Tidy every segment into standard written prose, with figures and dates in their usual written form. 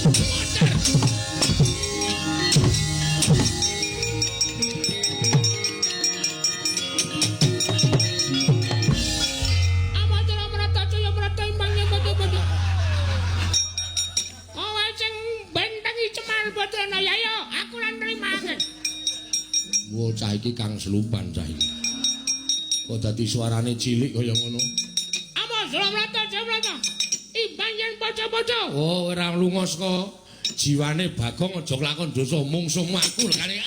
Modar. Amatra mrata caya mrata imbang padha-padha. Kowe sing bentengi Cemar Badrana ya ayo, aku lan nrimake. Wo cah iki Kang Slupan cah iki. Kok dadi suarane cilik kaya ngono? Amatra mrata caya mrata. Imbang yen padha-padha. Oh, ora lunga saka jiwane Bagong aja lakon dosa mungsuhmu aku lekane.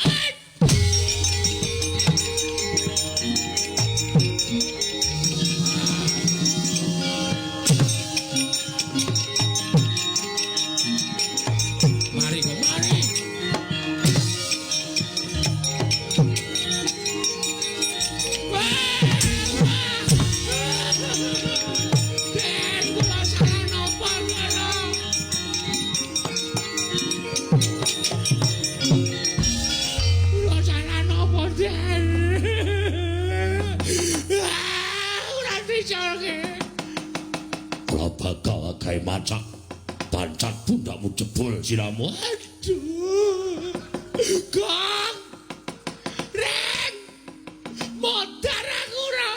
Mari kok, mari. Den kula salah napa ngono? Kula salah napa, Den? Ah, ora dicolke. Ora bakal gawe macak. Pancat pundakmu jebol siramu. Aduh. Gong. Reng. Modar aku ora.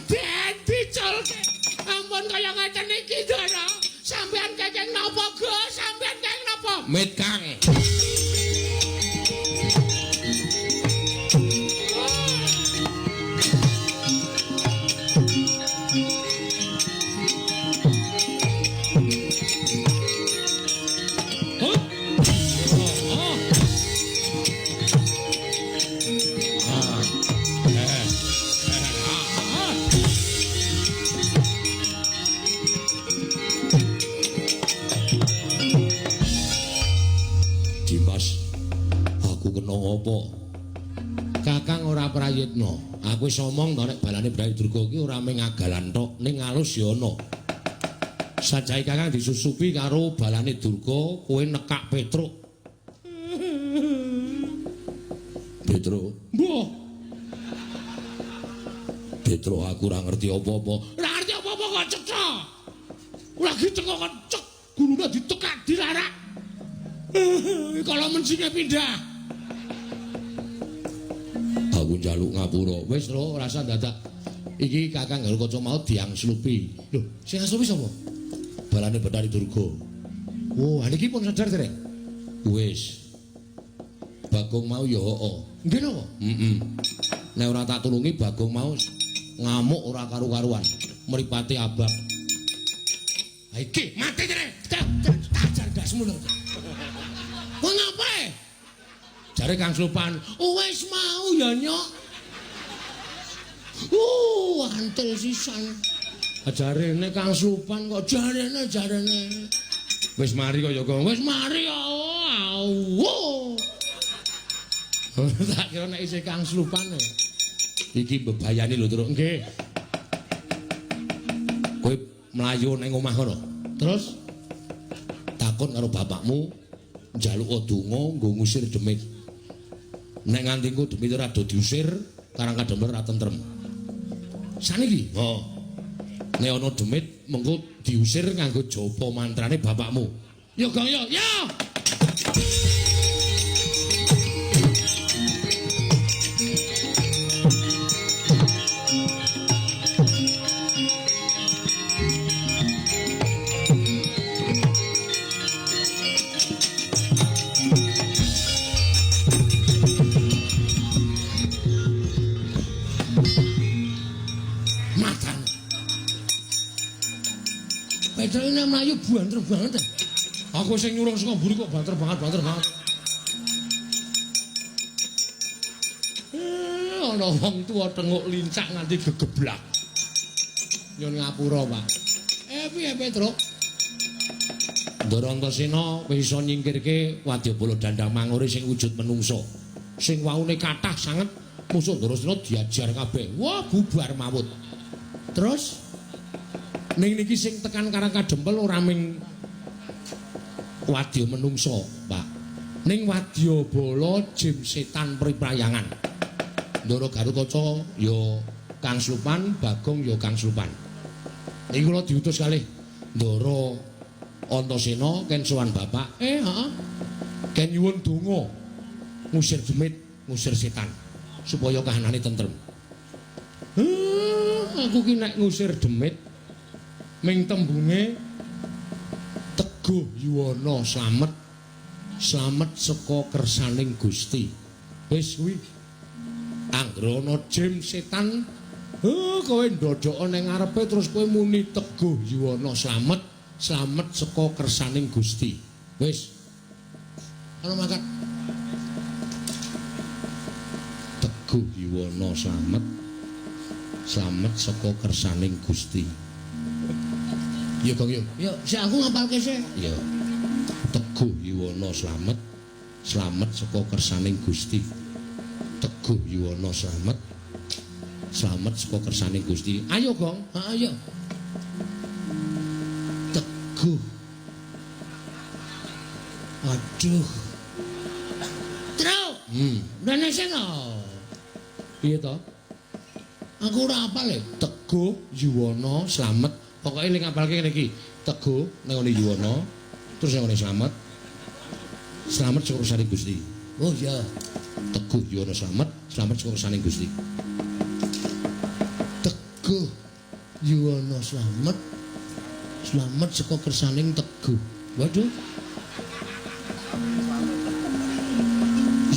Den dicolke. Ampun kaya ngeten iki, Dara. Sampeyan kekeng napa, Gus? Sampeyan kekeng napa? Mit Kang. Hup. Oh. Ah. Eh. Eh. Ah. Ah. Dimas, aku kena ngopo? Kakang ora prayitna. Aku wis omong to nek balane Brawi Durga ki ora mung agalan tok, ning alus ya ana. Sajae Kakang disusupi karo balane Durga, kowe nekak Petruk. Petruk, Mbah, Petruk aku ora ngerti apa-apa. ora ngerti apa-apa kok cetha. Lagi teko kok cek, gulune ditekak dilarak. Kalau mencinge pindah. Aku njaluk ngapura. Wis lho, rasa dadak. Iki Kakang Garukaca mau diangslupi. Lho, sing angslupi sapa? Balane Bathari Durga. Oh, ha niki pun sadar dereng? Wis. Bagong mau ya heeh. Nggih napa? Heeh. Nek ora tak tulungi Bagong mau ngamuk ora karu-karuan. Mripate abang. Ha iki Mati jere. Tajar ndasmu lho. Kok ngapa? Jare Kang Slupan, Wis mau ya nyok. Antil sisan. Jarene Kang Slupan kok Jarene jarene. wis mari kaya kok. Wis Wis mari ya. Awu. tak kira nek isih Kang Slupan e. Iki mbebayani lho, Truk. Nggih. Kowe mlayu ning omah kono. Terus takon karo bapakmu njaluk donga nggo ngusir demit. Nek nganti engko demit ora do diusir, Karang Kadempel ora tentrem. Saniki, oh. Nek ana demit mengko diusir nganggo japa mantrane bapakmu. Yo Gong yo. Yo. Matan. Petruk ini mlayu banter banget. Aku sing nyurung saka mburi kok banter banget, banter banget. Ana wong tuwa tenguk lincak nganti gegeblak. Nyun ngapura, Pak. Piye Petruk? Ndara Antasena wis iso nyingkirke wadyabala Dandang Mangure sing wujud menungsa. Sing waune kathah sanget musuh Ndarasena diajar kabeh. Wah, bubar mawut. Terus ning niki sing tekan Karang Kadempel ora ming wadya menungsa, Pak. Ning wadyabala jim setan priprayangan. Ndara Garukaca ya Kang Slupan, Bagong ya Kang Slupan. Niki kula diutus kalih Ndara Antasena ken sowan bapak. Heeh. Ken nyuwun donga ngusir demit, ngusir setan supaya kahanane tentrem. Aku ki nek ngusir demit ming tembunge Teguh Yuwana slamet, slamet saka kersaning Gusti. Wis kuwi. Anggere ana jim setan, kowe ndodhoka ning ngarepe terus kowe muni Teguh Yuwana slamet, slamet saka kersaning Gusti. Wis. Ana mangkat. Teguh Yuwana slamet, slamet saka kersaning Gusti. Ya Gong yo. Yo, sik aku ngapalke sik. Ya. Teguh Yuwana slamet, slamet saka kersaning Gusti. Teguh Yuwana slamet, slamet saka kersaning Gusti. Ayo Gong, ayo. Teguh. Aduh. Truk. Rene sing. Piye to? Aku ora apal e. Teguh Yuwana slamet. Pokoke ling ngapalke ngene iki. Teguh nang ngene Yuwana, terus nang ngene slamet. Slamet saka kersaning Gusti. Oh iya. Teguh Yuwana slamet, slamet saka kersaning Gusti. Teguh Yuwana slamet, slamet saka kersaning Teguh. Waduh.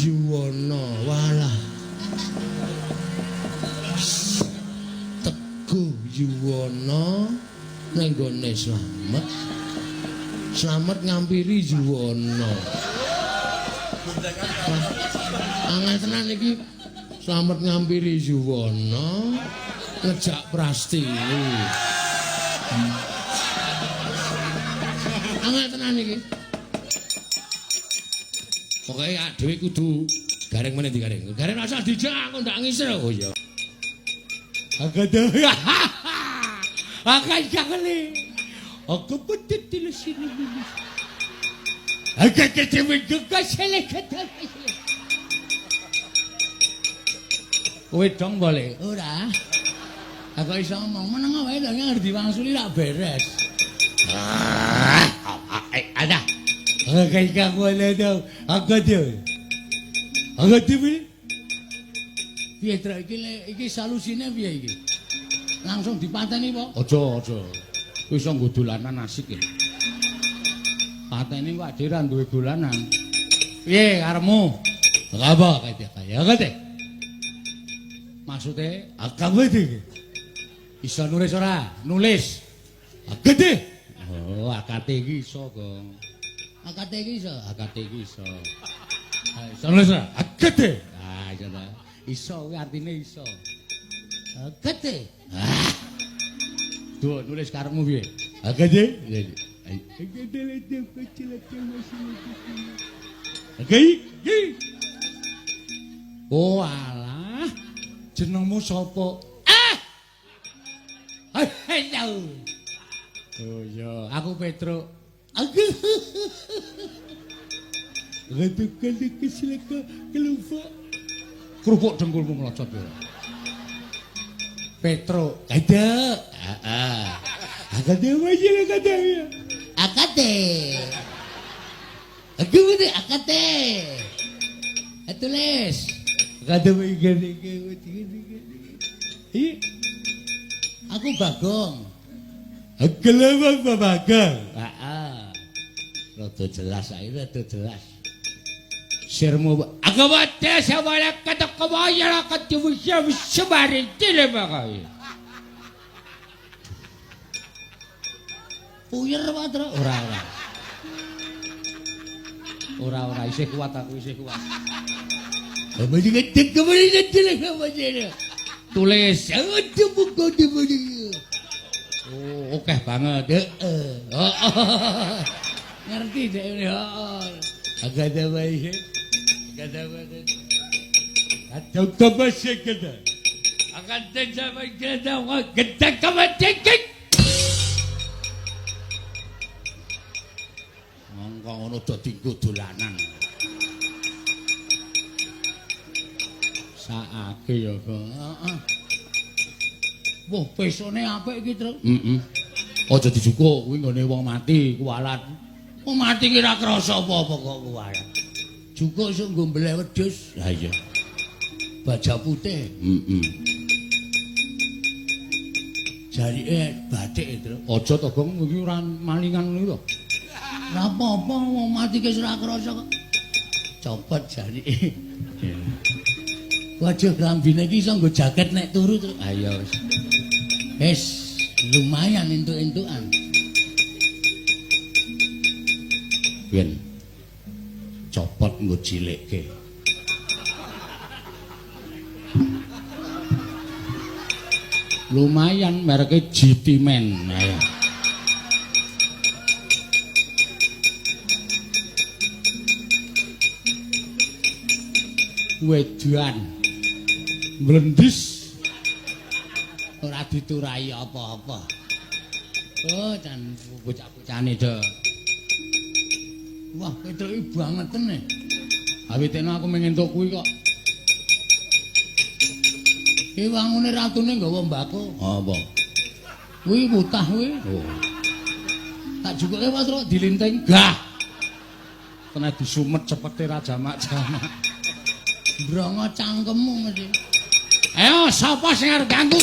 Yuwana walah. Teguh Yuwana nang nggone slamet, slamet ngampiri Yuwana. Angel tenan iki. Slamet ngampiri Yuwana ngejak Prastiwi. Angel tenan iki. Pokoke dhewe kudu gareng meneh digareng. Gareng rasa dijak aku ndak ngisir. Oh iya. Akan jangan. Aku betul sini. Akan ketemu juga selekatan. Kowe dong boleh. Ora. Aku iso ngomong meneng wae lho ngerti wangsuli rak beres. Ada. Aku gak boleh tau. Aku tuh. Aku tuh. Piye trek iki iki solusine piye iki? Langsung dipateni po? Aja, aja. Kuwi iso nggo dolanan asik ya. Pateni kok dhewe ra duwe dolanan. Piye karepmu? Apa kaya kate? Maksude agama iki. Iso nulis ora? Nulis. Gede. Oh, akate iki iso, Gong. Akate iki iso, akate iki iso. Iso nulis ora? Gede. Ah, iso ta. Iso kuwi artine iso. Gede. Ah. Duh, nulis karepmu piye? Gede. Gede. Oh alah. Jenengmu sapa? Ah. Ayo. Oh iya, aku Petruk. Aku. Kerupuk dengkulmu mlocot ya. Petruk. Ada. Heeh. Akade wae akade. Akade. Aku wede akade. Tulis. Akade wae gede gede. Aku Bagong. Akelem Bagong. Heeh. Rada jelas ae, rada jelas. Sirmu aku wate sawala katakawaya katuwisya sebari tilemakai. Puyer Patra. Ora ora. Ora ora isih kuat aku isih kuat. Tulis. Oh, oke banget. Heeh. Ngerti dek ini. Agak ada baik. Agak ada baik. Atau kebasik kita. Akan terjadi kita. Kita kebasik. Mongko ngono dadi nggo dolanan. Saake ya, Kok. Heeh. Wah, pesone apik iki, Truk. Heeh. Aja dijukuk kuwi nggone wong mati kuwalat. Wong mati ki ora krasa apa-apa kok kuwalat. Jukuk isuk nggo mbeleh wedhus. Ha iya. Baja putih. Heeh. Jarike bathik, Tru. Aja to, Gong, iki ora malingan ngono to. Ora apa-apa wong mati ki ora krasa kok. Copot jarike. Waduh, klambine iki iso nggo jaket nek turu, Tru. Ha iya wis. Wis lumayan entuk-entukan. Yen copot nggo cilikke. Lumayan mereke GT Man. Ayo. Wedan mlendis ora diturai apa-apa. Oh, jan bocah-bocahane do. Wah, Petruk iki bangeten e. Awitene aku mung entuk kuwi kok. Iki wangune ratune nggawa mbako. Apa? Kuwi mutah kuwi. Oh. Tak jukuke wae Truk dilinting. Gah. Kena disumet cepete ra jamak-jamak. Brongo cangkemmu mesti. Ayo sapa sing arep ganggu?